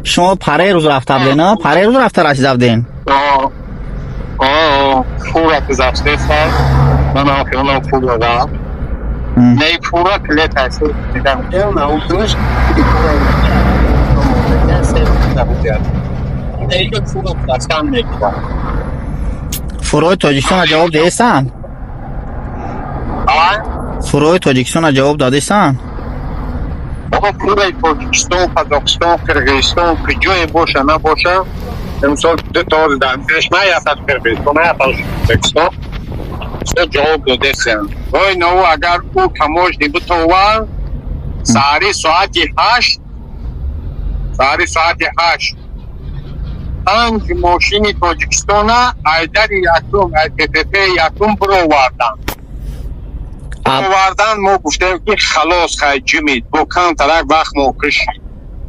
Шумо паре рӯз рафта буден, а? Паре рӯз рафта расида буден? Фура гузаштеста, манам хелам фура рафт. Не, фура клета дидам, науташ. Фура гузаштан мегирам. Фурои Тоҷикистона ҷавоб диҳестанд? Фурои Тоҷикистона ҷавоб додистанд? Бобо, фураи Тоҷикистон, Қазоқистон, Қирғизистон, куҷое боша набоша, имсол дуто пеш наятад Қирғизистон, наятад Ӯзбекистон, ҷавоб додесем. Ой, наву агар ӯ таможни битова, саҳари соати 8, саҳари соати 8 панҷ мошини Тоҷикистона айдари якум, ай ППП якум бироварданд. Овардан, мо гуфтем, ки халос, хай, ҷимид, бо камтарак вақт мо кушид.